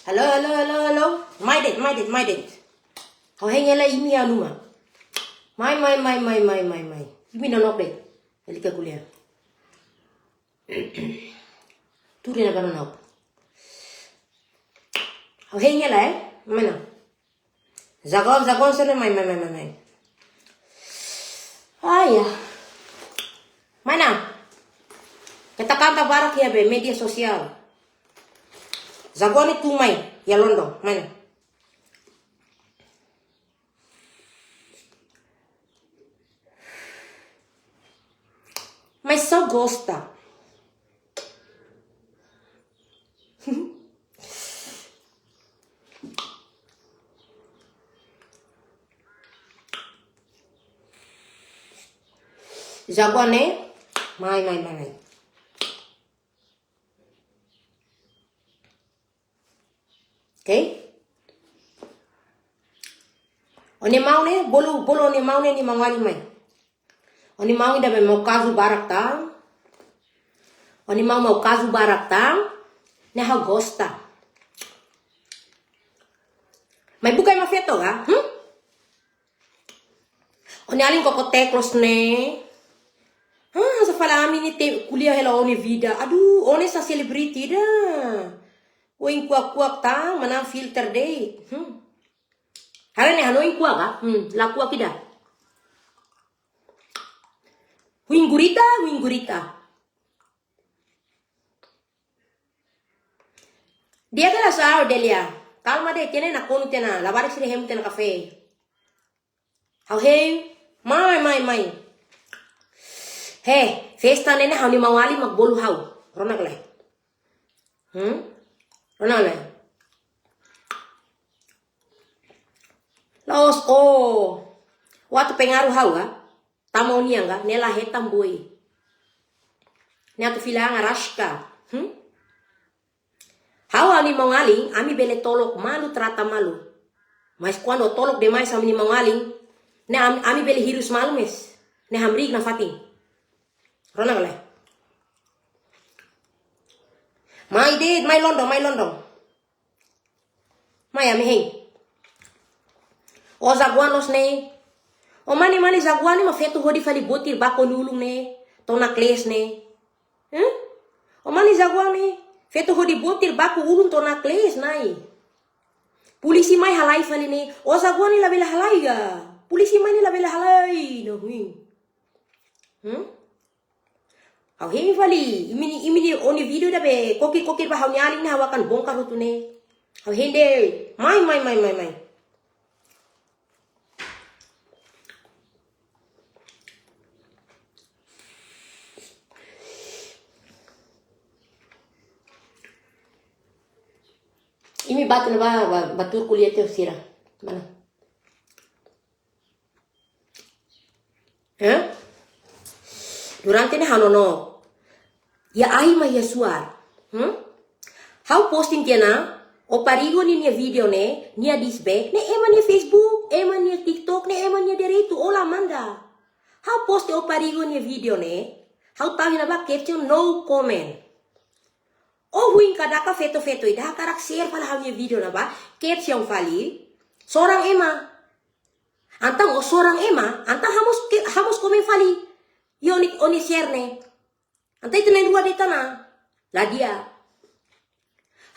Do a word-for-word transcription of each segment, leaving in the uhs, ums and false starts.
Halo, halo, halo, halo. Mai de'it, mai de'it, mai de'it. Ha'u hein hela imi iha uma. Mai, mai, mai, mai, mai, mai, mai. Imi nonook de'it. Eli ka kuliah. Tuur iha ne'ebá nonook. Ha'u hein hela, eh? Mana? Jagoan, jagoan sira-ne'e mai, mai, mai, mai, mai. Ai, ya. Mana? Keta kanta barak iha be media sosiál. Jagoan ne'e tun mai, iha London, mana? Mas só gosta. Jagoan ne'e, mai, mai, mai, mai. Oke? Ó-nia maun ne'e, bolu, bolu ó-nia maun ne'e, nia maun-alin mai. Ó-nia maun ida be mau kazu barak tan. Ó-nia maun mau kazu barak tan. Ne'e ha'u gosta. Mai buka ema feto ka? Hmm? Ó-nia alin koko teklos ne'e. Ah, hanesan fali ami ne'e te kuliah hela ó-nia vida. Aduh, ó ne'e hanesan selebriti ida. Oin kuak-kuak tan, manán filter de'it. Hmm. Haree ne'e hanoin kuak ka? Hmm, la kuak ida. Huin gurita, huin gurita. Di'ak ka lae, Delia? Kalma de'it, tiha ona nakonu tiha ona, labarik sira hemu tiha ona kafé. Ha'u hein, mai, mai, mai. He, festa ne'e ne'e ha'u-nia maun-alin mak bolu ha'u. Rona ka lae? Hmm? Rona ka lae? La'ós, oh. Ó atu pengaruh ha'u ka? Tama ó-nian ka? Ne'e la hetan boy. Ne'e atu fila an araska. Hmm? Ha'u, ha'u-nia maun-alin, ami bele tolok malu, trata malu. Mas kuandu tolok demais ami-nia maun-alin, ne'e ami, ami bele hirus malu mós. Ne'e hamriik nafatin. Rona ka lae? Mai de'it, mai London, mai London. Mai ami hein. Ó jagoan loos ne'e. Ó mane-mane jagoan ne'e mak feto hodi fali botir baku ó-nia ulun ne'e. To'o naklees ne'e. Hah? Ó mane jagoan ne'e, feto hodi botir baku ulun to'o naklees, Nai. Polísia mai halai fali ne'e. Ó jagoan ne'e labele halai ka? Polísia mai ne'e labele halai, nahun. Hmm? Ha'u hein fali, imi-nia, imi-nia, ó-nia vídeo ida be kokir-kokir ba ha'u-nia alin ne'e ha'u akan bongkar hotu ne'e. Ha'u hein de'it, mai, mai, mai, mai, mai. Imi bá tiha ona ba, ba, ba tuur ko'alia tiha ho sira. Mana? Hah? Durante ne'e ha'u nonook. Iha ahi mak iha suar. Hmm? Ha'u posting tiha ona, Opa Rigo ninia vídeo ne'e, nia disbek, ne'e ema nia Facebook, ema nia TikTok, ne'e ema nia direitu, ó la manda. Ha'u post Opa Rigo nia vídeo ne'e, ha'u tau iha ne'ebá caption no comment. Ó huin ka daka feto-feto ida hakarak share fali ha'u-nia vídeo ne'ebá, caption fali, sorang ema. Entaun ó sorang ema, entaun ha'u mós ke, ha'u mós komen fali. Iha ó-nia, ó-nia share ne'e. Entaun ita na'in-rua de'it ona. La di'ak.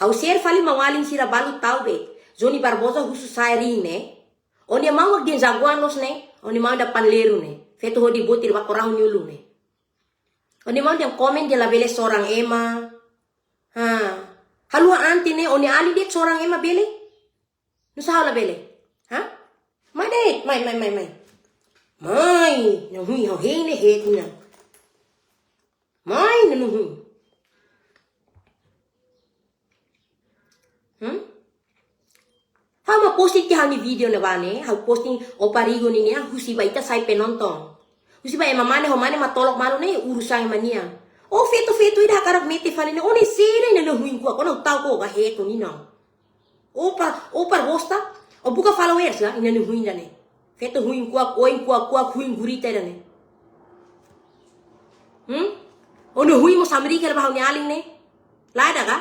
Ha'u share fali maun-alin sira balu tau be. Jony Barbosa husu sa'e rin ne'e. Ó-nia maun mak dehan jagoan loos ne'e. Ó-nia maun ida panleiru ne'e. Feto hodi botir baku rahun nia ulun ne'e. Ó-nia maun dehan komen dehan labele sorang ema. Ha. Haluha an tiha ne'e, ó-nia alin de'it sorang ema bele? Nusá ha'u labele? Hah? Mai de'it, mai, mai, mai, mai. Mai, nahun, ha'u hein ne'e het nia. Mai, nahun. Hmm? Ha'u mak posting tiha ha'u-nia vídeo ne'ebá ne'e, ha'u posting Opa Rigo ninia, husi ba ita sai penonton. Husi ba ema mane ho mane mak tolok malu ne'e, urusan ema nian. Ó feto-feto ida hakarak mete fali ne'e, ó ne'e sira ida nahun kuak, ó na'in-rua tau ko ka hetu ni no. Ó pa, ó pa gosta, ó buka followers ka, ida nahun ida ne'e. Feto huin kuak, oin kuak-kuak, huin gurita ida ne'e. Hmm? Ó nahun mós hamriik hela ba ha'u-nia alin ne'e. Lada ka?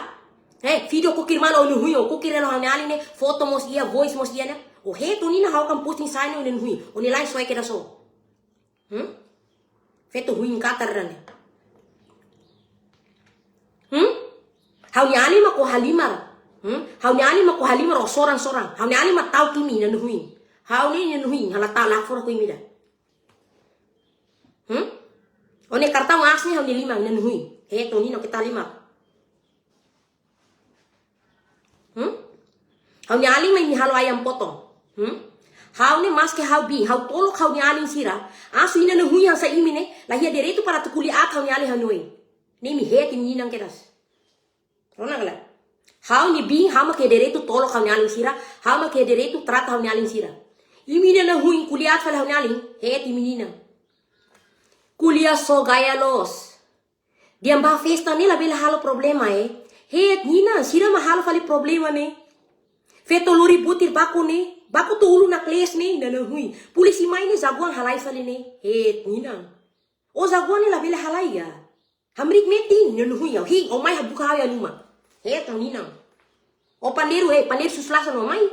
Eh, video kokir malu, ó-nia huin, ó kokir hela ha'u-nia alin ne'e, foto mós iha, voice mós iha ne'e. Ó hetan ona ha'u kan posting sai ne'e, ó-nia huin. Ó-nia lain soe kedas ó. Hmm? Feto huin katar ida-ne'e. Hmm? Ha'u-nia alin mak ó halimar. Hmm? Ha'u-nia alin mak ó halimar ó soran-soran. Ha'u-nia alin mak ta'uk imi, inan huin. Ha'u ne'e inan huin, ha'u la ta'uk, la fora ho imi ida. Hmm? Ó-nia kartaun aas ne'e ha'u-nia liman, inan huin. Hetan ona ó keta liman. Hmm? Ha'u-nia alin mak imi halo ayam potong. Hmm? Ha'u ne'e maske ha'u biin, ha'u tolok ha'u-nia alin sira. Asu inan huin hanesan imi ne'e, la iha direitu para atu ko'alia aat ha'u-nia alin hanoin. Ne'e imi hetan inan kedas. Rona ka lae? Ha'u ne'e biin, ha'u mak iha direitu tolok ha'u-nia alin sira, ha'u mak iha direitu trata ha'u-nia alin sira. Imi inan huin ko'alia aat fali ha'u-nia alin, hetan imi inan. Ko'alia só gaya loos. Dehan bá festa ne'e labele halo problema, eh. Hetan inan, sira mak halo fali problema ne'e. Feto lori botir baku ne'e, baku to'o ulun naklees ne'e, inan huin. Polísia mai ne'e jagoan halai fali ne'e. Hetan inan. Ó jagoan ne'e labele halai ka. Hamriik metin, inan huin, ó hein, ó mai habuka ha'u iha uma. Hetan inan. Ó pandeiru, eh, pandeiru susulasan ó mai.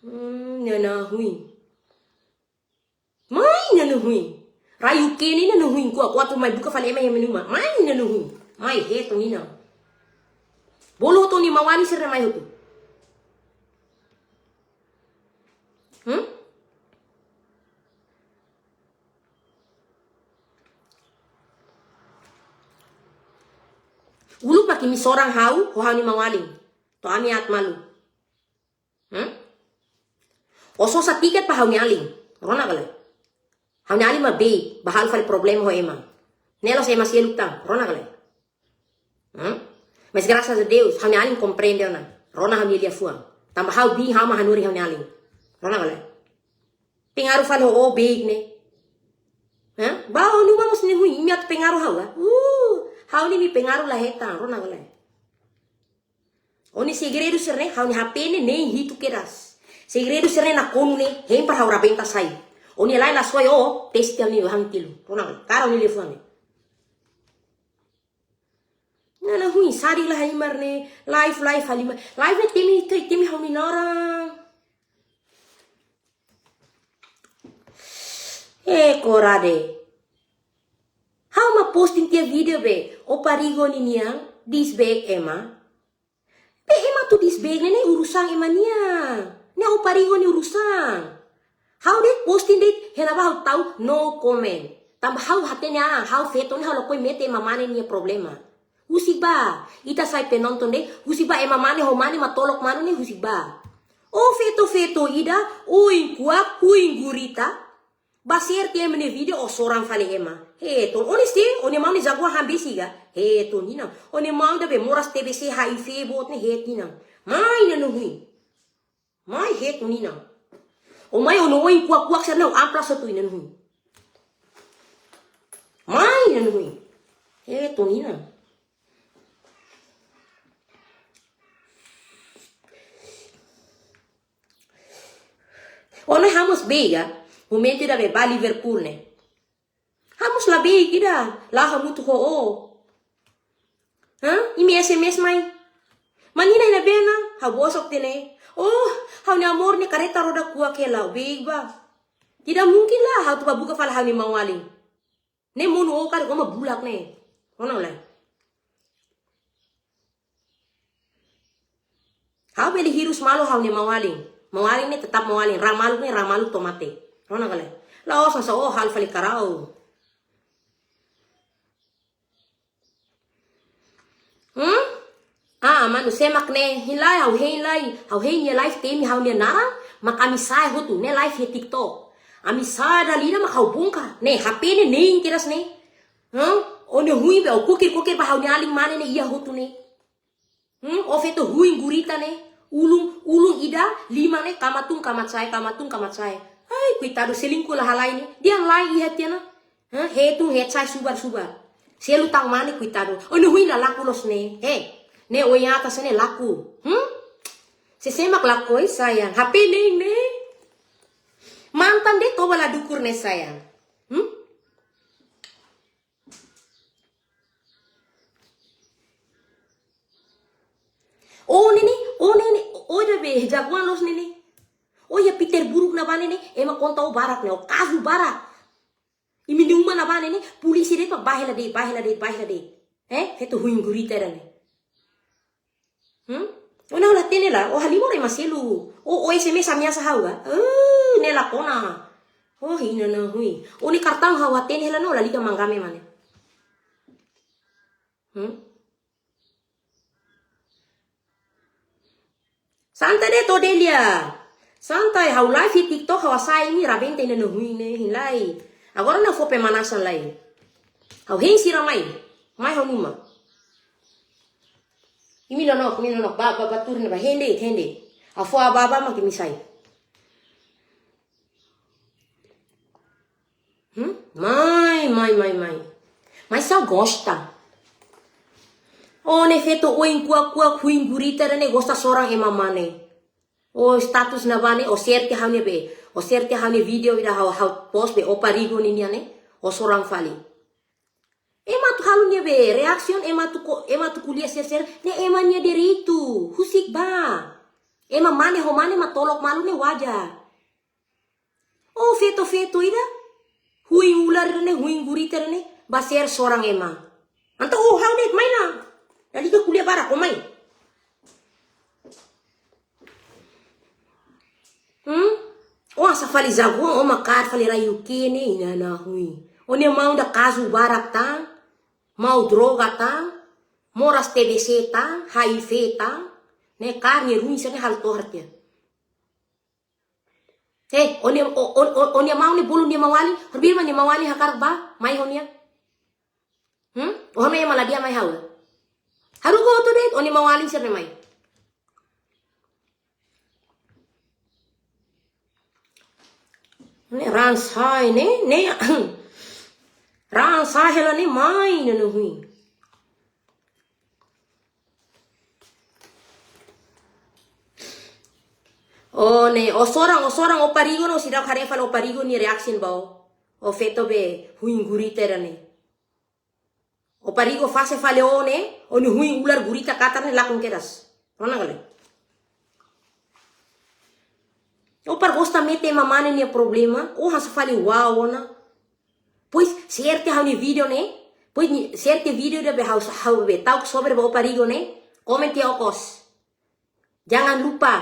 Hmm, inan huin. Mai inan huin. Rai U K ne'e inan huin, kuak, kuak atu mai buka fali ema iha ema nia uma. Mai inan huin. Mai hetan inan. Bolu hotu ó-nia maun-alin sira mai hotu. Hmm? Uluk mak imi soran ha'u, ho ha'u-nia maun-alin. To'o ami aat malu. Hmm? Ó sosa tiket ba ha'u-nia alin. Rona ka lae? Ha'u-nia alin mak beik, bá halo fali problema ho ema. Ne'e la'ós ema seluk tan, rona ka lae? Hmm? Mas graças a Deus, ha'u-nia alin komprende ona. Rona ha'u-nia liafuan. Tanba ha'u biin, ha'u mak hanorin ha'u-nia alin. Rona ka lae? Pengaruh fali ho ó beik ne'e. Hah? Bá ó-nia uma mós ne'e huin, imi atu pengaruh ha'u, ah? Uh, ha'u ne'e imi pengaruh la hetan, rona ka lae? Ó-nia segredu sira-ne'e, ha'u-nia H P ne'e, nein hitu kedas. Segredu sira-ne'e nakonu ne'e, hein para ha'u rabenta sai. Ó-nia lain la soe ó, teste ami hang tilu. Rona ka lae? Karik ó-nia liafuan ne'e. Inan huin, sadik la halimar ne'e, live, live halimar. Live ne'e temi, te-, temi ha'u-nia naran. Eh, korade. Ha'u mak posting tiha video be, ó Parigo ninian, diss back ema. Be ema atu diss back ne'e, ne'e urusan ema nian. Ne'e ó Parigo nia urusan. Ha'u de'it posting de'it, iha ne'ebá ha'u tau no comment. Tanba ha'u hatene, ah, ha'u feto ne'e ha'u lakohi mete ema mane nia problema. Husik bá, ita sai penonton de'it, husik bá ema mane ho mane mak tolok malu ne'e husik bá. Ó feto-feto ida, oin kuak, huin gurita. Bá share tiha ema nia video, ó soran fali ema. Hetan, ó-nia se, ó-nia maun ne'e jagoan han besik ka? Hetan inan. Ó-nia maun ida be moras T B C H I V boot ne'e, hetan inan. Mai inan huin. Mai hetan inan. Ó mai ó-nia oin kuak-kuak sira-ne'e, amplas hotu inan huin. Mai inan huin. Hetan inan. Ó ne'e ha'u mós beik ka, momentu ida be bá Liverpool ne'e. Ha'u mós la beik ida, la'o hamutuk ho ó. Hah? Imi S M S mai. Manina ina bena, ha'u bosok tiha ne'e. Oh, ha'u-nia amor ne'e kareta roda kuak hela, beik bá. Tidak mungkin lah, ha'u atu bá buka fali ha'u-nia maun-alin. Ne'e monu ó karik ó mak bulak ne'e. Ó rona ka lae? Ha'u bele hirus malu ha'u-nia maun-alin. Maun-alin ne'e tetap maun-alin. Raan maluk ne'e raan maluk to'o mate. Rona ka lae? La'ós hanesan ó halo fali karau. Hmm? Ah, manu, sé mak ne'e, hein lai, ha'u hein lai, ha'u hein nia live temi ha'u-nia naran, mak ami sa'e hotu, ne'e live iha TikTok. Ami sa'e dala ida mak ha'u bongkar, ne'e H P ne'e nein kedas ne'e. Hmm? Ó-nia huin be, ó kokir-kokir ba ha'u-nia alin mane ne'e iha hotu ne'e. Hmm? Ó feto huin gurita ne'e, ulun, ulun ida, liman ne'e, kamatun, kamatsa'e, kamatun, kamatsa'e. Ai, koitadu selingkuh la halai ne'e, dehan la'en iha tiha ona. Hah? Hetu, hetsai, subar, subar. Selu tau mane, koitadu. Ó-nia huin la laku loos ne'e. He. Ne'e oin atas ne'e laku. Hmm? Sé mak lakohi, sayang. H P nein ne'e. Mantan de'it toba la dukur ne'e, sayang. Hmm? O ne'e ne'e, o ne'e ne'e, o ida be jagoan loos ne'e ne'e. O iha Petersburg ne'ebá ne'e ne'e, ema konta o barak ne'e, o kazu barak. Imi-nia uma ne'ebá ne'e ne'e, polísia de'it mak bá hela de'it, bá hela de'it, bá hela de'it. Eh, feto huin gurita ida ne'e. Hmm? O ne'e la hatene la, o halimar ema selu. O, o S M S ameasa ha'u ka? Eh, ne'e la kona. O inan huin. O nia kartaun ha'u hatene hela no, lalika mangame mane. Hmm? Santai de'it Delia. Santai, ha'u live iha TikTok, ha'u hasai imi rabenta inan huin ne'e, hilai. Agora ne'e fó pemanasan lai. Ha'u hein sira mai. Mai ha'u-nia uma. Imi nonook, imi nonook. Bá, bá, bá tuur ne'ebá. Hein de'it, hein de'it. Ha'u fó bá, bá mak imi sai. Hmm? Mai, mai, mai, mai. Mai só gosta. O ne'e feto oin kuak-kuak huin gurita ida ne'e gosta soran ema mane. O status ne'ebá ne'e, o share tiha ha'u-nia be. O share tiha ha'u-nia vídeo ida ha'u, ha'u post be Opa Rigo nian ne'e. O soran fali. Ema atu halo nia be reaction, ema atu ko-, ema atu ko'alia share-share, ne'e ema nia direitu, husik bá. Ema mane ho mane mak tolok malu ne'e wajar. O feto-feto ida, huin ular ida ne'e, huin gurita ida ne'e, bá share soran ema. Entaun o ha'u de'it mai ona. Lalika ko'alia barak, o mai. Hmm? O hanesan fali jagoan, o mak kaer fali rai U K ne'e, inan huin. O-nia maun ida kazu barak tan, maun droga tan, moras T B C tan, H I V tan, ne'e kaer nia ruin sira ne'e halo tohar tiha. Eh, o-nia, o, o, o, o-nia maun ne'e bolu nia maun-alin, harbir mak nia maun-alin hakarak bá, mai ho nia. Hmm? O hanoin ema la di'ak mai ha'u. Haruka hotu de'it, o-nia maun-alin sira ne'e mai. Ne'e raan sa'e ne'e, ne'e raan sa'e hela ne'e mai inan huin. O ne'e, o soran, o soran Opa Rigo no seidauk haree fali Opa Rigo nia reaction ba o. O feto be huin gurita ida ne'e. Opa Rigo fase fali o ne'e, o-nia huin ular gurita katar ne'e lakon kedas. Rona ka lae? O para gosta mete ema mane nia problema, o hanesan fali uau ona. Pois, share tiha ha'u-nia vídeo ne'e. Pois, ni, share tiha vídeo ida be ha'u, ha'u be ta'uk sobre ba Opa Rigo ne'e. Komen tiha okos. Jangan lupa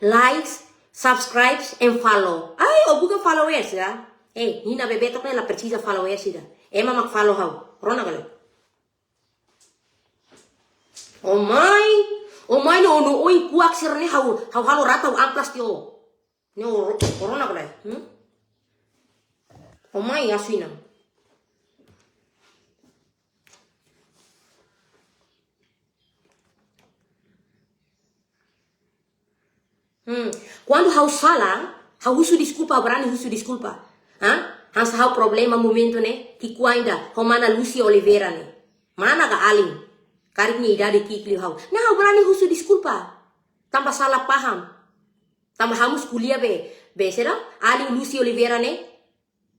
likes, subscribes, and follow. Ai, o buka followers ya. Eh, Nina Bebetok ne'e la presiza followers ida. Ema mak follow ha'u. Rona ka lae? O mai, o mai no, no oin kuak sira ne'e ha'u, ha'u halo rata ha'u amplas tiha o. Ne'e o, o rona ka lae? Hmm? O mai asu inan. Hmm. Kuandu ha'u sala, ha'u husu deskulpa, brani husu deskulpa. Ha? Hanesan ha'u problema momentu ne'e, ki'ikoan ida, ho mana Lucy Oliveira ne'e. Mana ka alin? Karik nia idade ki'ik liu ha'u. Ne'e ha'u brani husu deskulpa. Tanba sala paham. Tanba ha'u mós ko'alia be, be sira, alin Lucy Oliveira ne'e,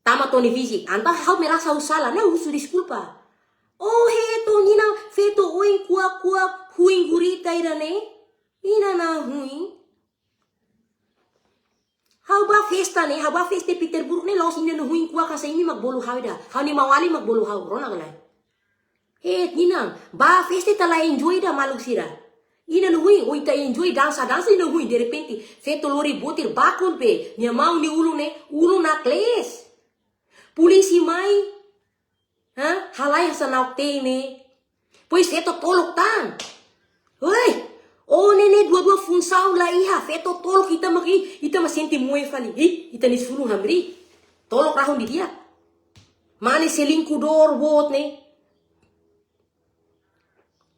tama Tony Vizik. Entaun ha'u merasa ha'u sala, ne'e husu deskulpa. O heto ninan feto oin kuak-kuak huin gurita ida ne'e. Inan huin. Ha'u bá festa ne'e, ha'u bá festa Petersburg ne'e la'ós inan huin kuak hanesan imi mak bolu ha'u ida. Ha'u-nia maun-alin mak bolu ha'u, rona ka lae? He, ninan, bá festa ita la enjoy ida maluk sira. Inan huin, o ita enjoy dansa, dansa inan huin, derrepente, feto lori botir bakul be, nia maun nia ulun ne'e, ulun nakles. Polísia mai, ha? Halai hanesan na'ok-teen ne'e. Pois feto tolok tan. Oi, o ne'e ne'e dua-dua funsaun la iha, feto tolok ita mak, ita mak sente moe fali. Ih, ita-nia sulun hamriik. Tolok rahun didi'ak. Mane selingkuh dor boot ne'e.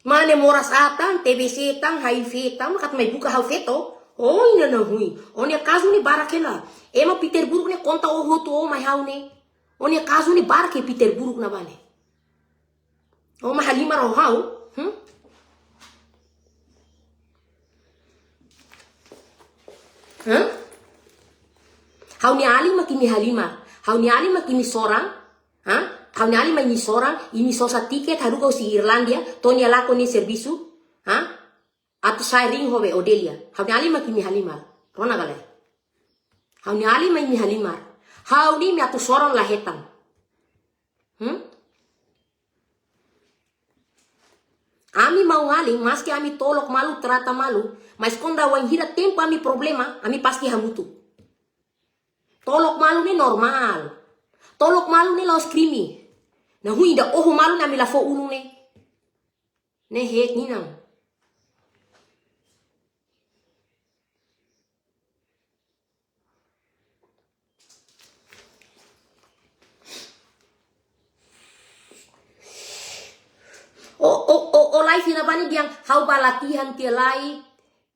Mane moras A tan, T B C tan, H I V tan, mak atu mai buka ha'u feto. O inan huin. O-nia kazu ne'e barak hela. Ema Petersburg ne'e konta o hotu o mai ha'u ne'e. O-nia kazu ne'e barak iha Petersburg ne'ebá ne'e. O mak halimar ho ha'u. Hmm? Hah? Ha'u-nia alin mak imi halimar. Ha'u-nia alin mak imi soran. Ha? Ha'u-nia alin mak imi soran, imi sosa tiket, haruka husi Irlandia, to'o nia lakon nia servisu. Ha? Atu sai ring ho be Odelia. Ha'u-nia alin mak imi halimar. Rona ka lae. Ha'u-nia alin mak imi halimar. Ha'u-nia, imi atu soran la hetan. Hmm? Ami maun-alin, maski ami tolok malu, trata malu, mas kuandu wainhira tempu ami problema, ami pasti hamutuk. Tolok malu ne'e normál. Tolok malu ne'e la'ós krime. Nah, hu ida oho malu ne'e ami la fó ulun ne'e. Ne'e hetan nian. O, o, o, o live ida-ne'e dehan ha'u ba latihan tiha lai.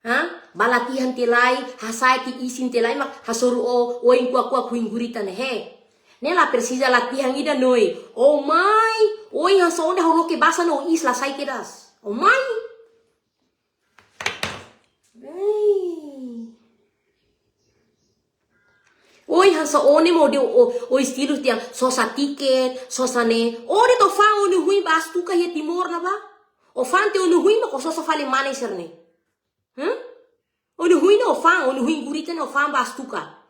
Ha? Ba latihan tiha lai, hasa'e tiha isin tiha lai, mak hasoru o, oin kuak-kuak huin gurita ne'e, he. Ne'e la presiza latihan ida, noi. O mai, oin hanesan ohin ha'u loke basa no is la sai kedas. O mai. Ei. Oin hanesan o ne'e mós dehan o, o estilu tiha, sosa tiket, sosa ne'e. O dehan o fa'an o-nia huin ba Astuka iha Timor ne'ebá. O fa'an tiha o-nia huin mak o sosa fali manager ne'e. Hah? O-nia huin ne'e o fa'an, o-nia huin gurita ne'e o fa'an ba Astuka.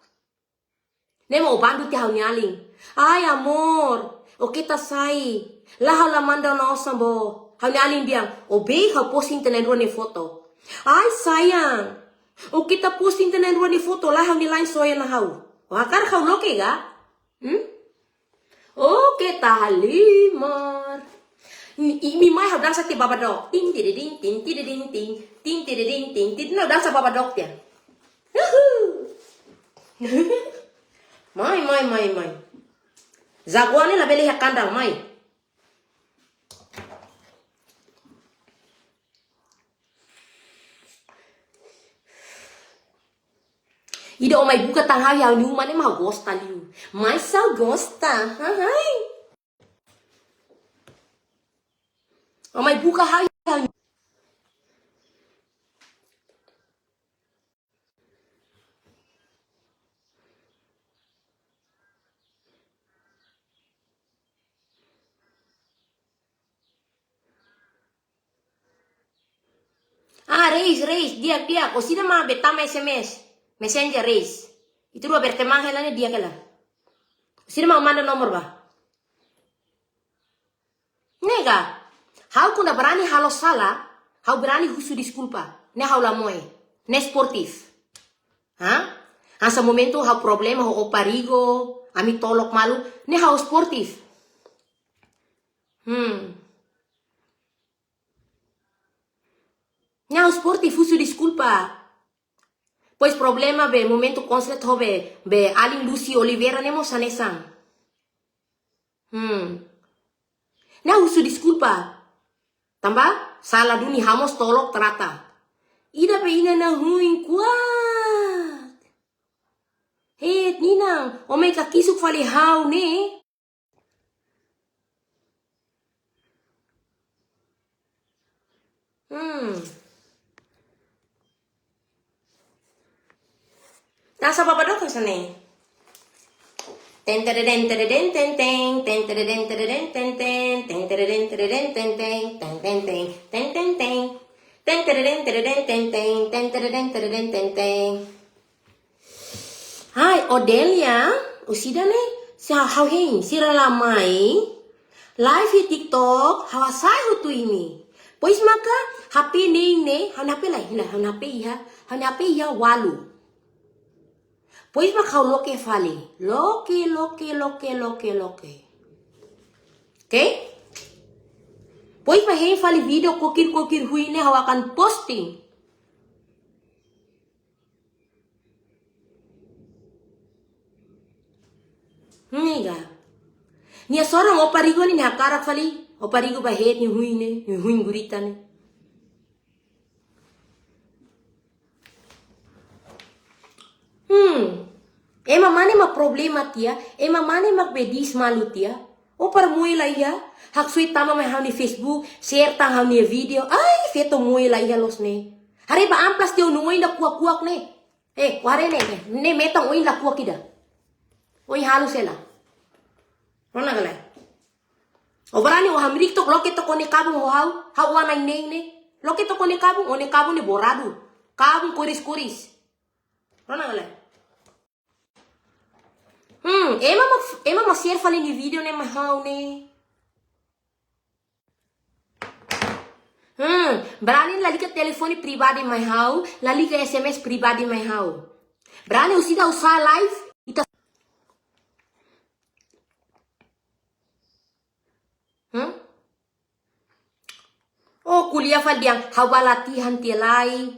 Ne'e mak o bandu tiha ha'u-nia alin. Ai, amor, o keta sai. La ha'u la manda ona osan bo. Ha'u-nia alin dehan, o bee ha'u posting tiha na'in-rua nia foto. Ai, sayang. O keta posting tiha na'in-rua nia foto, la ha'u-nia lain soe ona ha'u. O hakarak ha'u loke ka? Hmm? O keta halimar. Imi, imi mai ha'u dansa tiha baba dook. Tin, tididin, tin, tididin, tin, tin, tididin, tin, tin, ha'u dansa baba dook tiha. Uhu. Mai, mai, mai, mai. Jagoan ne'e labele iha kandang, mai. Ida o mai buka tan ha'u iha ha'u-nia uma ne'e mak ha'u gosta liu. Mas ha'u gosta. Hahai. O mai buka ha'u iha ha'u-nia Ah, Reis, Reis, di'ak, di'ak. Orsida mak be tama S M S. Messenger, Reis. Ita rua berteman hela ne'e di'ak hela. Orsida mak manda nomor ba. Ne'e ka, ha'u kuandu berani halo sala, ha'u berani husu deskulpa. Ne'e ha'u la moe. Ne'e sportif. Ha? Hanesan momentu ha'u problema ho Opa Rigo, ami tolok malu, ne'e ha'u sportif. Hmm. Ne'e ha'u sportif husu deskulpa. Pois problema be momentu konflitu ho be, be alin Lucy Oliveira ne'e mós hanesan. Hmm. Ne'e husu deskulpa. Tanba sala duni ha'u mós tolok trata. Ida be inan-aman huin kuak. Hei, Nina, o mai kakisuk fali ha'u ne'e. Hmm. Dansa baba dook hanesan ne'e. Ten tereden tereden ten ten, ten tereden tereden ten ten, ten tereden tereden ten ten, ten ten ten, ten ten ten. Ten tereden tereden ten ten, ten tereden tereden ten ten. Hai, Odelia, orsida ne'e, se ha'u hein, sira la mai live iha TikTok, ha'u hasai hotu imi. Pois maka, H P ne'e ne'e, ha'u-nia H P lae, ha'u-nia H P iha, ha'u-nia H P iha ualu. Pois maka ha'u loke fali, loke, loke, loke, loke, loke. Oke? Pois maka hein fali video kokir-kokir huin ne'e ha'u akan posting. Ne'e ka. Nia soran Opa Rigo ne'e nia hakarak fali. Opa Rigo ba het nia huin ne'e, nia huin gurita ne'e. Hmm. Ema mane mak problema tiha, ema mane mak be di'ak malu tiha. O para moe la iha, haksoit tama mai ha'u-nia Facebook, share tan ha'u-nia video. Ai, feto moe la iha loos ne'e. Haree ba amplas tiha o-nia oin ida kuak-kuak ne'e. Eh, haree ne'e, ne'e, ne'e metan oin la kuak ida. Oin halus hela. Rona ka lae. O berani o hamriik took loke took o-nia kabun ho ha'u, ha'u-nia oan na'in-neen ne'e. Loke to'ok ó-nia kabun, ó-nia kabun ne'e boradu. Kabun kores-kores. Rona ka lae? Hmm, ema mak, ema mak share fali nia vídeo ne'e mai ha'u ne'e. Hmm, brani lalika telefone pribadi mai ha'u, lalika S M S pribadi mai ha'u. Brani husik ha'u sa'e live, ita. Hmm? Oh, ko'alia fali dehan, ha'u bá latihan tiha lai.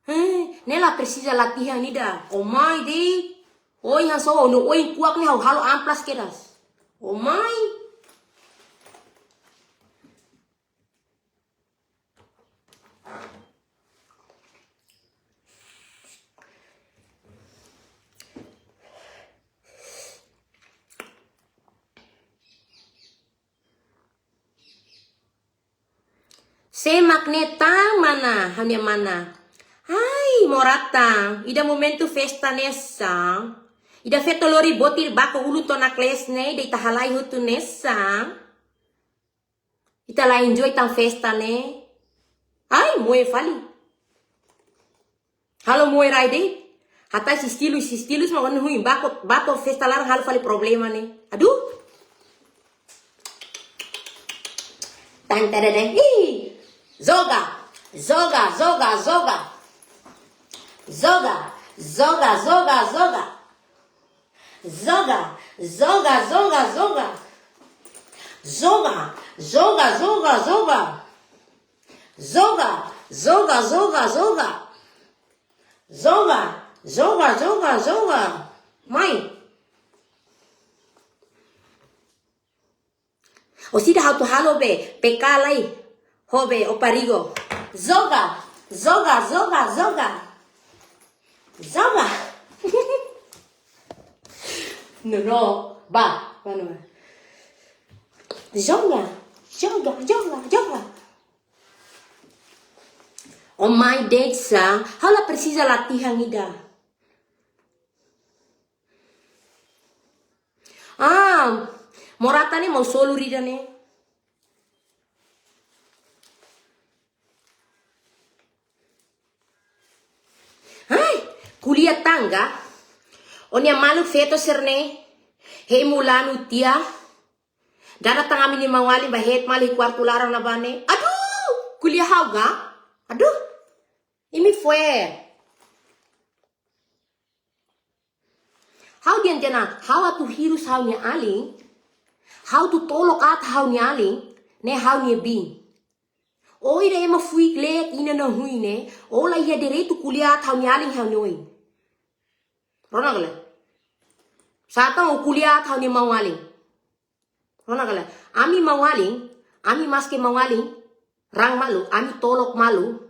Heh, ne'e la presiza latihan ida. Ó mai de'it. Ohin hanesan ó-nia oin kuak ne'e ha'u halo amplas kedas. Ó mai. Sé mak ne'e tan mana, ha'u-nia mana. Ai, Morata, ida momentu festa ne'e sá. Ida feto lori botir bako ulun to'o naklees ne'e, ida ita halai hotu ne'e sá. Ita la enjoy tan festa ne'e. Ai, moe fali. Halo moe rai de'it. Hatais estilus, estilus mak ó-nia huin, bá to'o, bá to'o festa laran halo fali problema ne'e. Aduh. Tan tadadang. Ih. Joga. Joga, joga, joga. Joga, joga, joga, joga. Joga, joga, joga, joga. Joga, joga, joga, joga. Joga, joga, joga, joga. Joga, joga, joga, joga. Mai. Ó sida ha'u atu halo be, P K lai. Ho be, ó parigo. Joga, joga, joga, joga. Joga. No, no, bá, bá, no. Joga, joga, joga, joga. Ó mai de'it sá, ha'u la presiza latihan ida. Ah, Morata ne'e mau solu ida ne'e. Ai, ko'alia tan ka. Ó-nia maluk feto sira ne'e. Hemu lanu tiha. Dada tan ami-nia maun-alin bá het malu iha kuartu laran ne'ebá ne'e. Aduh, ko'alia ha'u ka. Aduh. Imi fo'er. Ha'u dehan tiha ona, ha'u atu hirus ha'u-nia alin, ha'u atu tolok aat ha'u-nia alin, ne'e ha'u-nia biin. Ó ida ema fuik leet inan-aman huin ne'e, ó la iha direitu ko'alia aat ha'u-nia alin, ha'u-nia oin. Rona ka lae? Sá tan ó ko'alia aat ha'u-nia maun-alin. Rona ka lae, ami maun-alin, ami maske maun-alin, raan malu, ami tolok malu.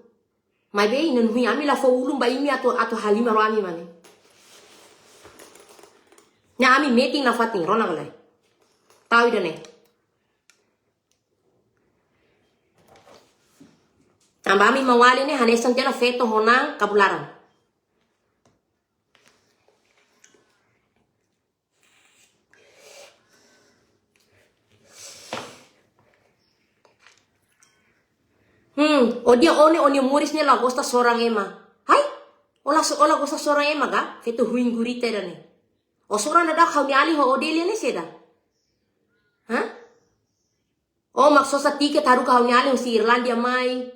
Maibé inan-aman huin ami la fó ulun ba imi atu, atu halimar ho ami mane. Ne'e ami metin nafatin, rona ka lae. Tau ida-ne'e. Tanba ami maun-alin ne'e hanesan tiha ona feto ho na'an kabun laran. Hmm, ó dehan ó ne'e ó-nia moris ne'e la gosta soran ema. Hai? Ó la so-, ó la gosta soran ema ka? Feto huin gurita ida-ne'e. Ó soran daudauk ha'u-nia alin ho ó dehan ne'e saida? Hah? Ó mak sosa tiket haruka ha'u-nia alin husi Irlandia mai.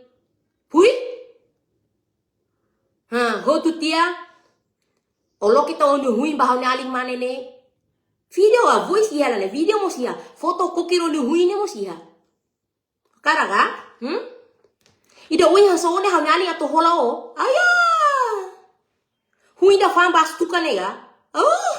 Hui? Ha, hotu tiha. Ó loke to'ok ó-nia huin ba ha'u-nia alin mane ne'e. Video ka, voice iha lae, video mós iha. Foto kokir ó-nia huin ne'e mós iha. Hakarak ka? Hmm? Ida ohin hanesan ó ne'e ha'u-nia alin atu hola ó. Aya. Huin ida fa'an bá hastuka ne'e ka? Oh.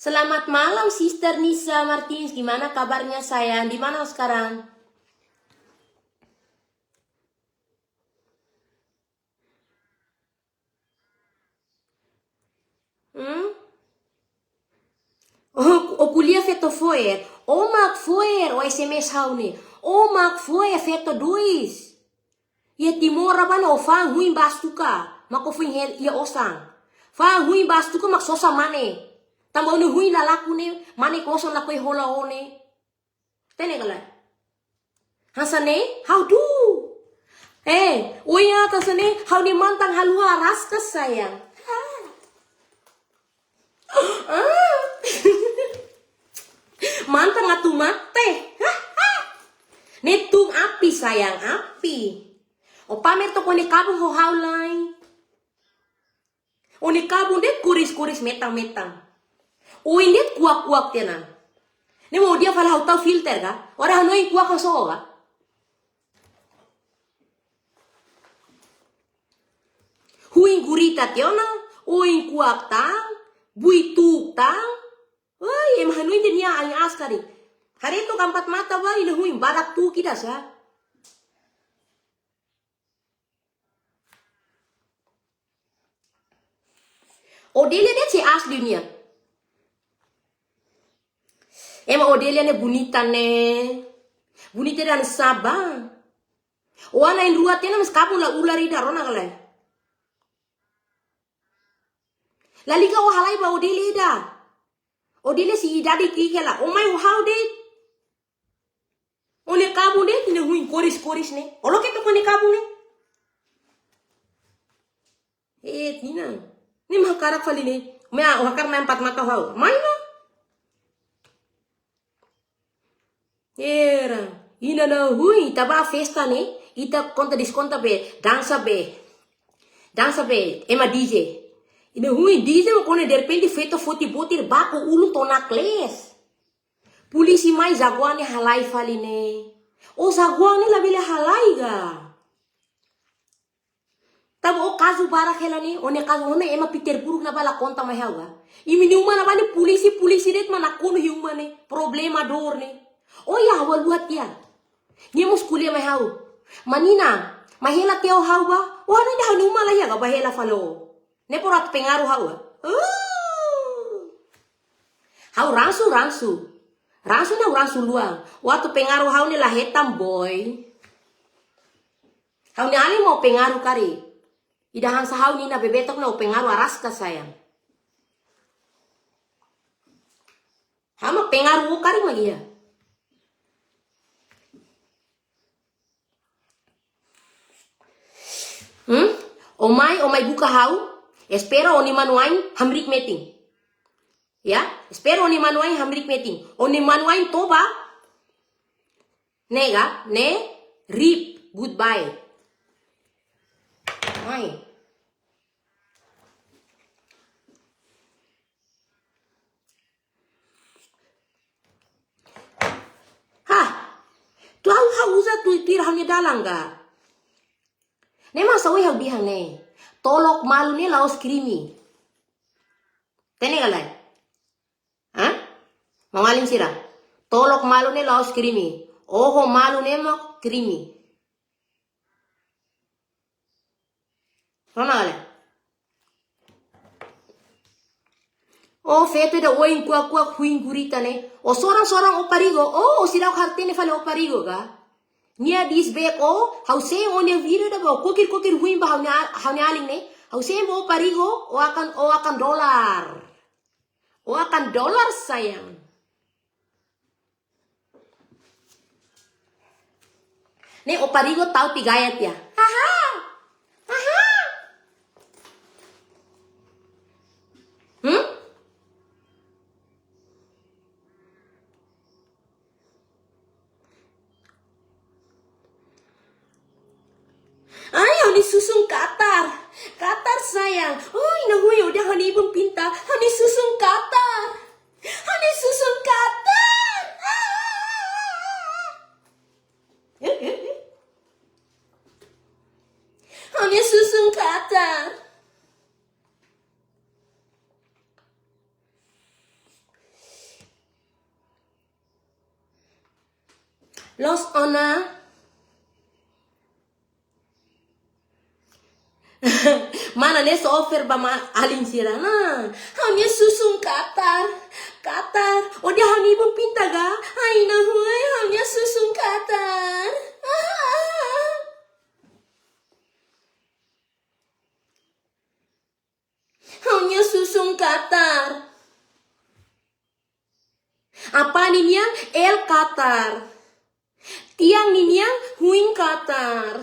Selamat malam, Sister Nisa Martins. Gimana kabarnya, sayang? Di mana sekarang? Hmm? Ó, ó ko'alia feto fo'er. Ó mak fo'er, ó S M S ha'u ne'e. Ó mak fo'er feto dois. Iha Timor ne'ebá ne'e ó fa'an huin bá hastuka, mak ó foin hela iha osan. Fa'an huin bá hastuka mak sosa mane. Tanba ó-nia huin la lakon ne'e, mane koson lakohi hola ó ne'e. Hatene ka lae? Hanesan ne'e, ha'u duun. Eh, oia hanesan ne'e, ha'u-nia mantan haluha araska sayang. Ah. Mantan atu mate. Ne'e tun api sayang, api. Ó pamer took ó-nia kabun ho ha'u lai. Ó-nia kabun de'it kores-kores metan-metan. Oin de'it kuak-kuak tiha ona. Ne'e mak ó dehan fali ha'u tau filter ka? Ó dehan ha'u-nia oin kuak hasoru ka? Huin gurita tiha ona, oin kuak tan, buituuk tan. Oi, ema hanoin dehan nia ain aas karik. Haree took Empat Mata ba, nia huin badak tuuk ida sá. Odelia de'it sei aas liu nia. Ema Odelia ne'e bonita ne'e. Bonita ida hanesan sá ba. Ó-nia na'in rua tiha ona mas kabun la ular ida rona ka lae. Lalika ó halai ba Odelia ida. Odelia sei idade ki'ik hela. Ó mai ho ha'u de'it. Ó-nia kabun de'it nia huin kores-kores ne'e. Ó loke took ó-nia kabun ne'e. Eh, tinan. Ne'e mak hakarak fali ne'e. Mean ó hakarak mai Empat Mata ho ha'u. Mai ona. Era. Ida-ne'e huin, ita ba festa ne'e, ita konta-deskonta be, dansa be. Dansa be, ema D J. Ida-ne'e huin, D J mak kona derrepente feto foti botir baku ulun to'o naklees. Polísia mai jagoan ne'e halai fali ne'e. Ó jagoan ne'e labele halai ka. Tanba ó kazu barak hela ne'e, ó-nia kazu, ó-nia ema Petersburg ne'ebá la konta mai ha'u ka. Imi-nia uma ne'ebá ne'e polísia, polísia de'it mak nakonu iha uma ne'e, problema dor ne'e. Ó iha ha'u haluha tiha. Nia mós ko'alia mai ha'u. Manina, mai hela tiha ho ha'u ba, ó hanoin dehan ha'u-nia uma la iha ka ba hela fali ó. Ne'e para atu pengaruh ha'u ka. Uh. Ha'u ransu, ransu. Ransu ne'e ha'u ransu luan. Ó atu pengaruh ha'u ne'e la hetan boy. Ha'u-nia alin mak ó pengaruh karik. Ida hanesan ha'u Nina Bebetok ne'e ó pengaruh araska sayang. Ha'u mak pengaruh ó karik mak iha. Hmm? Ó mai, ó mai buka ha'u. Espera ó-nia manuain hamriik metin. Ya, espera ó-nia manuain hamriik metin. Ó-nia manuain toba. Ne'e ka, ne'e, rip, goodbye. Mai. Ha, tu ha'u, ha'u uza tu, tuir ha'u-nia dalan ka. Ne'e mak sá ohin ha'u dehan ne'e. Tolok malu ne'e la'ós krime. Hatene ka lae? Hah? Maun-alin sira. Tolok malu ne'e la'ós krime. Oho malu ne'e mak krime. Rona ka lae? Ó feto ida oin kuak-kuak huin gurita ne'e. Ó soran-soran ó perigu. Ó, ó seidauk hatene fali ó perigu ka? Nia diss back ó, ha'u sein ó-nia vídeo ida ba ó kokir-kokir huin ba ha'u-nia, ha'u-nia alin ne'e. Ha'u sein ba ó perigu, ó akan, ó akan dolar. Ó akan dolar sayang. Ne'e ó perigu tau tiha gaya tiha. Haha. Haha. Hmm? Ai, ha'u-nia susun katar. Katar sayang. Oi, ina hui, ó dehan ha'u-nia ibun pinta. Ha'u-nia susun katar. Ha'u-nia susun katar. Ah. Eh, eh, eh. Ha'u-nia susun katar. Loos ona. Mana ne'e só offer ba maun-alin sira na. Ha'u-nia susun katar. Katar. Ó dehan ha'u-nia ibun pinta ka? Ai, ina hui, ha'u-nia susun katar. Ah. Ha'u-nia susun katar. katar. Tiang ninian huin katar.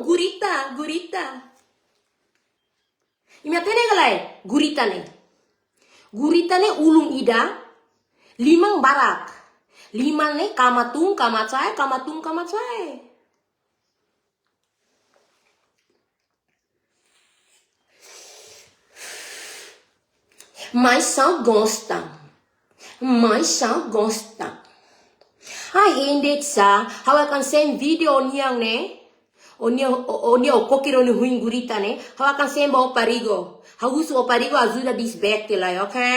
Gurita, gurita. Imi hatene ka lae, gurita ne'e. Gurita ne'e ulun ida, liman barak. Liman ne'e kama tun, kama sa'e, kama tun, kama sa'e. Mas só gosta. Mas só gosta. Ai, hende sa, ha'u akan send vídeo nian ne'e. Ó-nia, ó, ó-nia, ó koker ó-nia huin gurita ne'e. Ha'u akan send ba ó Parigo. Ha'u husu ó Parigo ajuda desbek lai, oke?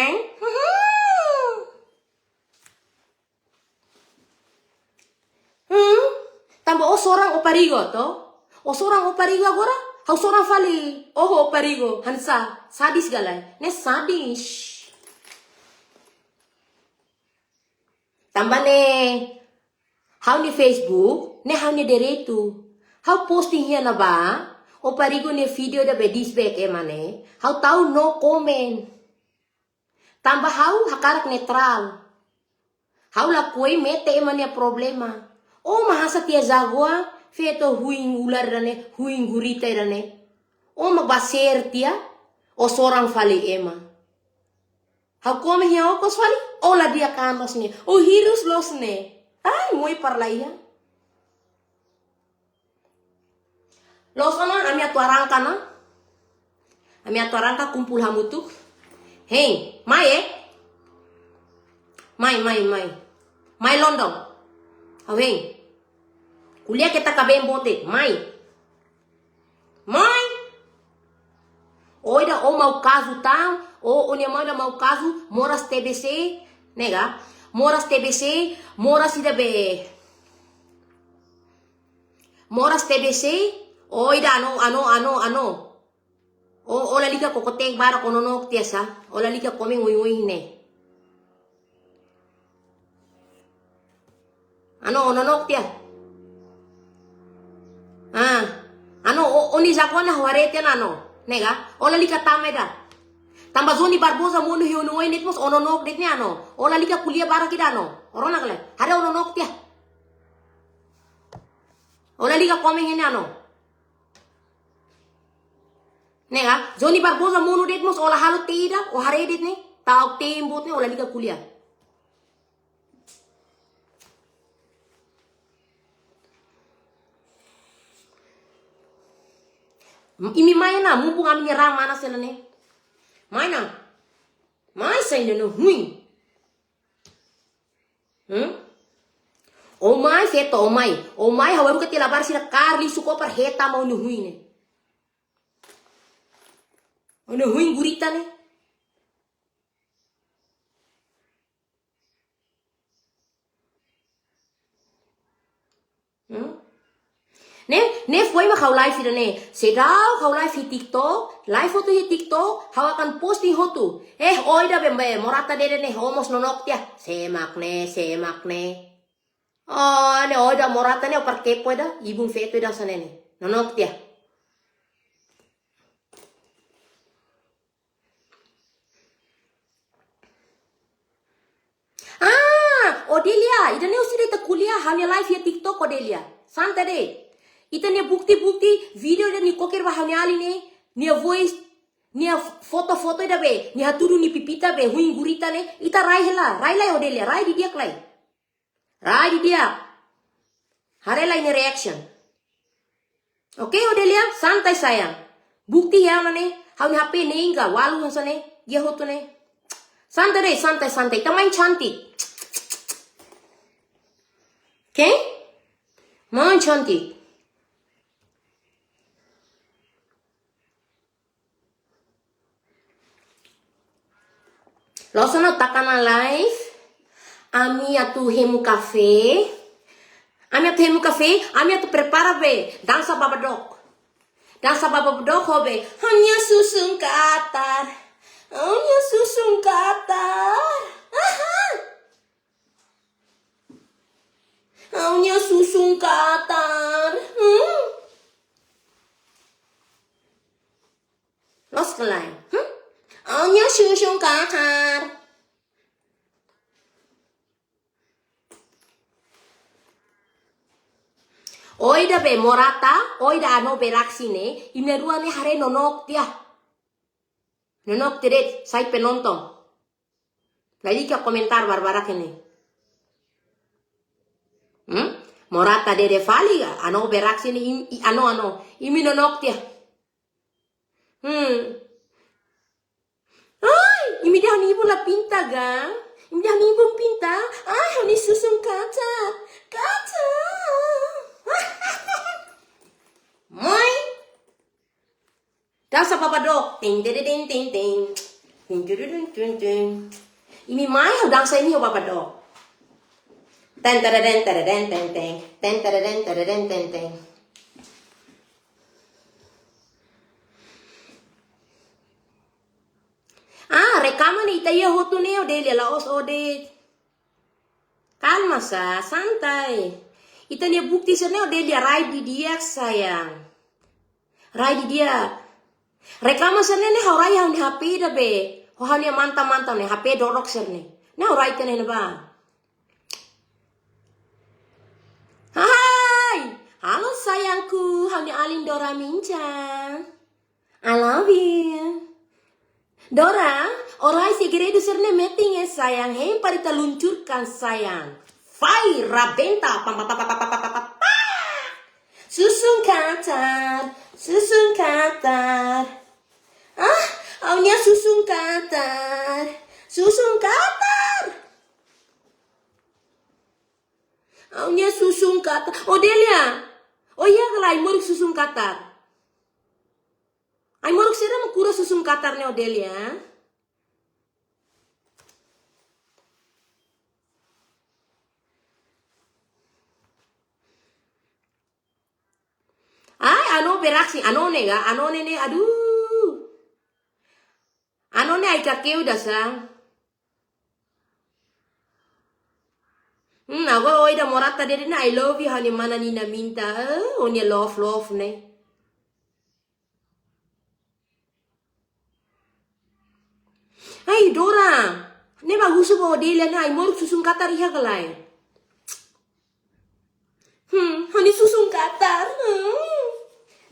Hmm? Tanba ó soran ó Parigo, to? Ó soran ó Parigo agora? Ha'u soran fali. Ó, ó Parigo, hanesan, sadis ka lae? Ne'e sadis. Tanba ne'e, ha'u-nia Facebook, ne'e ha'u-nia direitu. Ha'u posting iha ne'ebá, ó Parigo nia vídeo ida be desbek ema ne'e. Ha'u tau no comment. Tanba ha'u hakarak netrál. Ha'u lakohi mete ema nia problema. Ó mak hasai tiha jagoan, feto huin ular ida-ne'e, huin gurita ida-ne'e. Ó mak bá share tiha, ó soran fali ema. Ha'u komen iha okos fali, ó la di'ak an loos ne'e, ó hirus loos ne'e. Ai, moe para la iha. Loos ona, ami atu arranka ona. Ami atu arranka kumpul hamutuk. Hein, mai, eh? Mai, mai, mai. Mai London. Ha'u hein. Ko'alia keta kaben bote, mai. Mai. Ó ida ó mau kazu tan, ó, ó-nia mai ida mau kazu, moras T B C, ne'e ka? Moras T B C, moras ida be. Moras T B C, ó ida ano, ano, ano, ano. Ó, ó lalika koko-teen barak ó nonook tiha sa, ó lalika komen oioin ne'e. Ano, ó nonook tiha. Ah. Ano, ó, ó-nia jagoan ne'e ha'u haree tiha ona ano. Ne'e ka? Ó lalika tama ida. Tanba Johnny Barbosa monu iha ó-nia oin de'it mós ó nonook de'it ne'e ano. Ó lalika ko'alia barak ida ano. Ó rona ka lae. Haree ó nonook tiha. Ó lalika komen iha ne'e ano. Ne'e ka? Johnny Barbosa monu de'it mós ó la halo tiha ida, ó haree de'it ne'e. Ta'uk teen boot ne'e, ó lalika ko'alia. Imi mai ona, mumpung ami-nia ran manas ona ne'e. Mai ona. Mai sai ne'e no huin. Hmm? Ó mai, feto, ó mai. Ó mai, ha'u haruka tiha labarik sira kaer lixu kór para hetan mai ó-nia huin ne'e. Ó-nia huin gurita ne'e. Hmm? Ne'e, ne'e foin mak ha'u live ida-ne'e. Seidauk ha'u live iha TikTok, live hotu iha TikTok, ha'u akan posting hotu. Eh, ó ida be, be, morata dede ne'e, ó mós nonook tiha. Sé mak ne'e, sé mak ne'e. Oh, ne'e ó ida morata ne'e, ó para kepo ida, ibun feto ida hanesan ne'e ne'e. Nonook tiha. Ah, Odelia, ida-ne'e husi ida ita ko'alia, ha'u-nia live iha TikTok, Odelia. Santai de'it. Ita-nia bukti-bukti, vídeo ida nia koker ba ha'u-nia alin ne'e, nia voice, nia foto-foto ida be, nia hatudu nia pipita be, huin gurita ne'e, ita rai hela, rai lai Odelia, rai didi'ak lai. Rai didi'ak. Haree lai nia reaction. Oke, Odelia, santai sayang. Bukti iha ne'e, ha'u-nia H P nengka, walu hanesan ne'e, iha hotu ne'e. Santai de'it, santai, santai. Ita main cantik. Oke? Main cantik. Loos ona, taka ona live. Ami atu hemu kafé. Ami atu hemu kafé, ami atu prepara be dansa babadok. Dansa babadok ho be. Ha'u-nia susun katar. Ha'u-nia susun katar. Aha. Ha'u-nia susun katar. Hmm. Loos ka lae. Hmm? Ha'u-nia susun katar. Ó ida be Morata, ó ida Ano Beraksi ne'e, imi na'in-rua ne'e haree nonook tiha. Nonook tiha de'it, sai penonton. Lalika komentar barbarak ne'e. Hmm? Morata dede fali, Ano Beraksi ne'e, im-, i-, Ano, Ano. Imi nonook tiha. Hmm. Ai, imi dehan ha'u-nia ibun la pinta ga? Imi dehan ha'u-nia ibun pinta? Ai, ha'u-nia susun katar. Katar. Mai. Dansa Baba Doc. Ting, tere, ting, ting, ting. Ting, tere, ting, ting, ting. Imi mai, ha'u dansa imi ho Baba Doc. Ten, tere, den, tere, den, ten, ten. Ten, tere, den, tere, den, ten, ten. Ah, rekaman ita iha hotu ne'e, Odelia, la'ós ó de'it. Kalma sá, santai. Ita-nia bukti sira-ne'e, Odelia, rai didi'ak, sayang. Rai didi'ak. Rekaman sira-ne'e, ne'e ha'u rai ha'u-nia H P ida be. Ho ha'u-nia mantan-mantan ne'e, H P dorok sira-ne'e. Ne'e ha'u rai tiha ne'e ba. Hai, halo sayangku, ha'u-nia alin Dora Minca. I love you. Dora, ó rai segredu sira-ne'e metin ya sayang, hein para ita luncurkan sayang. Vai, rabenta, pam, pam, pam. Susun katar, susun katar. Ah, ha'u-nia susun katar, susun katar. Ha'u-nia susun katar. Odelia, ó iha ka lae ai-moruk susun katar? Ai-moruk sira mak kura susun katar ne'e, Odelia? Ai, Ano Beraksi, Ano ne'e ga, Ano ne'e ne'e, aduh. Ano ne'e ai-kakeiu ida sá. Hmm, agora ó ida Morata dede ne'e, I love you, ha'u-nia mana Nina Minta. Eh, ó-nia love, love ne'e. Ai, Dora. Ne'e ba husu ba Odelia ne'e, ai-moruk susun katar iha ka lae? Hmm, ha'u-nia susun katar. Hmm.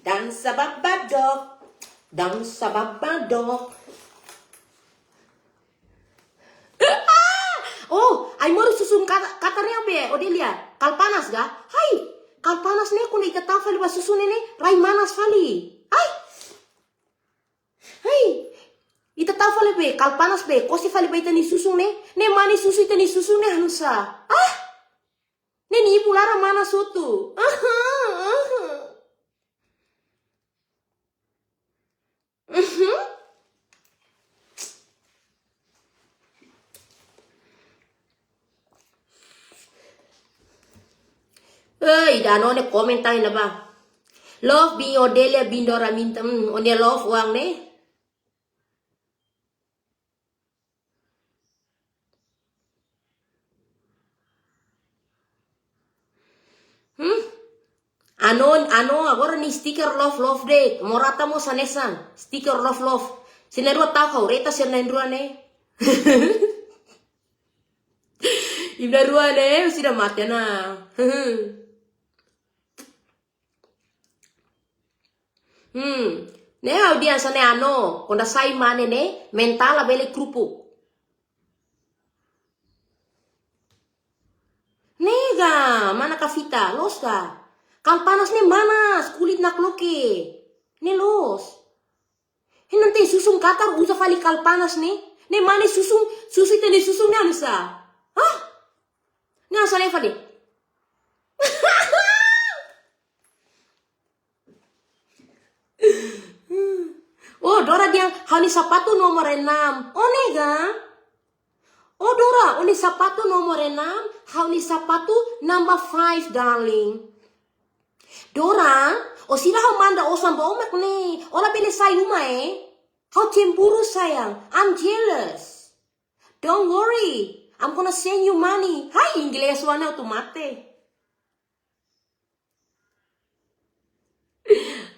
Dansa Baba Doc. Dansa Baba Doc. Ah! Oh, ai-moruk susun katar, katar ne'e be, Odelia. Kalpanas ga? Hai, kalpanas ne'e kuandu ita tau fali ba susun ne'e ne'e, rai manas fali. Hai. Hai. Ita tau fali be, kalpanas be, kose fali ba ita-nia susun ne'e. Ne'e manis susun ita-nia susun ne'e hanesan sá. Ah! Ne'e nia ibun laran manas hotu. Aha, aha. Mhm. Ei, ida Ano ne'e komentar iha ne'ebá. Love bin Odelia bin Dora Minta, hmm, ó-nia love oan ne'e. Hmm? Ano, Ano agora nia stiker love love de'it. Morata mós hanesan. Stiker love love. Sira na'in-rua tau kau reta sira na'in-rua ne'e. Imi na'in-rua ne'e, sira mate ona. Hmm. Ne'e audiénsia ne'e Ano, kuandu sai mane ne'e, mentál labele krupuk. Ne'e ga, mana Kavita, loos ka? Kalpanas ne'e manas, kulit nakloke. Ne'e loos. Hein, ita-nia susun katar uza fali kalpanas ne'e. Ne'e mane susun, susun ita-nia susun ne'e hanesan sá? Hah? Ne'e hanesan sá ne'e fali. Oh, Dora dehan ha'u-nia sapatu nomor enam. Ó ne'e ga? Oh, Dora, ó-nia sapatu nomor enam, ha'u-nia sapatu number five, darling. Dora, ó sira ha'u manda osan ba ó mak ne'e. Ó labele sai uma, eh? Ha'u cemburu, sayang. I'm jealous. Don't worry. I'm gonna send you money. Hai, inglés oan ne'e atu mate.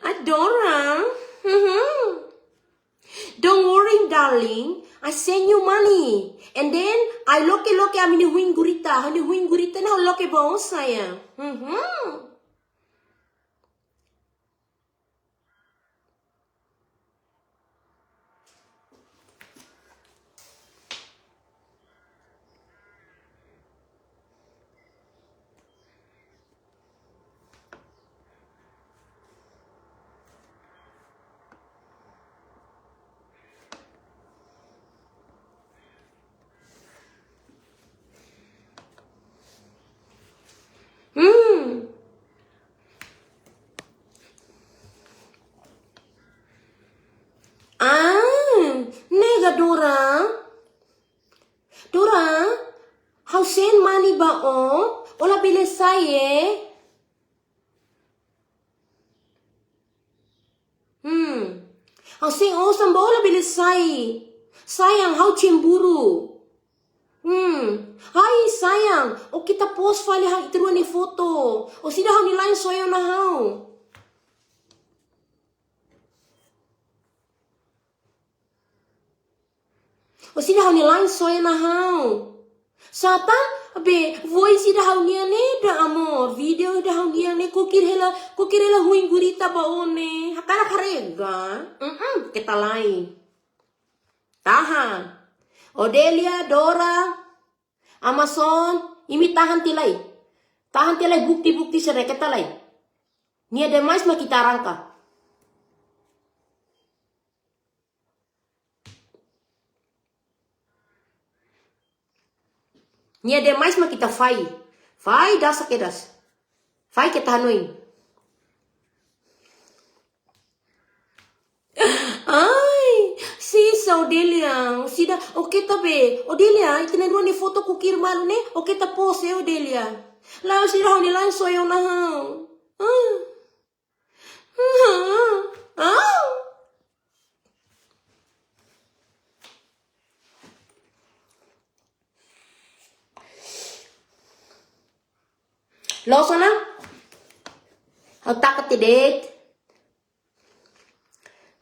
Adora. Mhm. Don't worry, darling. I send you money. And then, I loke-loke ami-nia huin gurita. Ami-nia huin gurita ne'e loke ba ó, sayang. Mhm. Sai, eh? Hmm. Ha'u sei osan, bolu bele sai. Sayang, ha'u cemburu. Hmm. Hai, sayang, o keta post fali ha'u ita rua nia foto. Orsida ha'u-nia laen soe ona ha'u. Orsida ha'u-nia laen soe ona ha'u. Sá tan, be, voice ida ha'u-nian ne'e ida amor. Video ida ha'u-nian ne'e, kokir hela, kokir hela huin gurita ba ó ne'e. Hakarak haree ga? Mm-mm, keta laen. Tahan. Odelia, Dora, Amazon, imi tahan tiha lai. Tahan tiha lai, bukti-bukti sira keta laen. Nia demais mak ita arranka. Nia demais mak ita fai. Fai dasa kedas. Fai keta hanoin. Ai, sisa Odelia, orsida, o keta be. Odelia, ita na'in-rua nia foto kokir malu ne'e, o keta post, eh, Odelia. Lae, orsida ha'u-nia laen soe ona ha'u. Ah. Ah. Loos ona? Ha'u taka tiha de'it.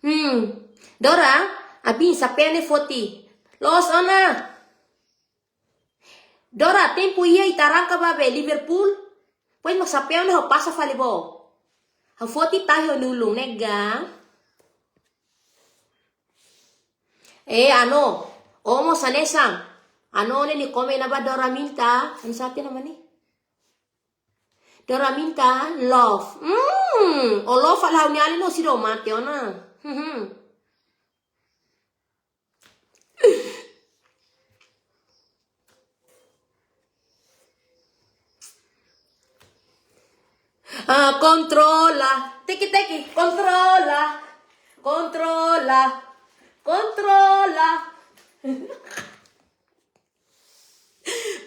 Hmm. Dora, abin sapeu ne'e foti. Loos ona? Dora, tempu iha ita arranka ba be Liverpool. Pois mak sapeu ne'e ha'u pasa fali ba ó. Ha'u foti tahi ó-nia ulun ne'e ga. Eh, Ano, ó mós hanesan. Ano ne'e nia komen ba Dora Minta. Hanesan tiha ona mani. Dora Minta, love. Hmm, ó love fali ha'u-nia alin no orsida ó mate ona. Hmm. Ah, kontrola. Teke, teke, kontrola. Kontrola. Kontrola.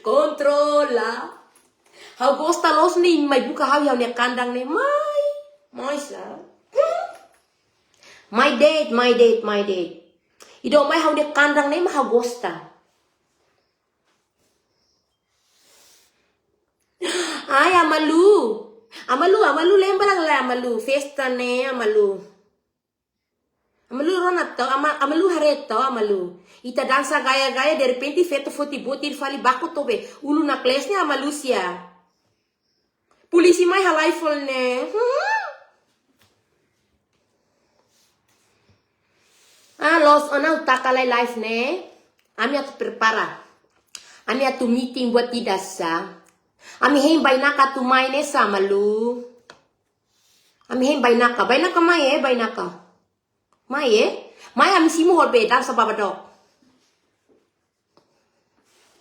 Kontrola. Ha'u gosta loos ne'e mai buka ha'u iha ha'u-nia kandang ne'e mai. Mai sá. Mai de'it, mai de'it, mai de'it. Ida mai ha'u-nia kandang ne'e mak ha'u gosta. Ai, Amalu. Amalu, Amalu lembra la Amalu. Festa ne'e, Amalu. Amalu rona to, Ama-, Amalu haree to, Amalu. Ita dansa gaya-gaya, derrepente feto foti botir fali baku to be. Ulun naklees ne'e Amalu sia. Polísia mai halai fali ne'e. Hmm. Ah, loos ona ha'u taka lai live ne'e. Ami atu prepara. Ami atu meeting buat ida sá. Ami hein bainaka atu mai ne'e sá, Amalu. Ami hein bainaka. Bainaka mai, eh, bainaka. Mai, eh. Mai ami simu hodi be dansa babadok.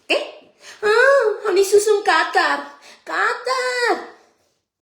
Oke? Ah, ha'u-nia susun katar. Katar.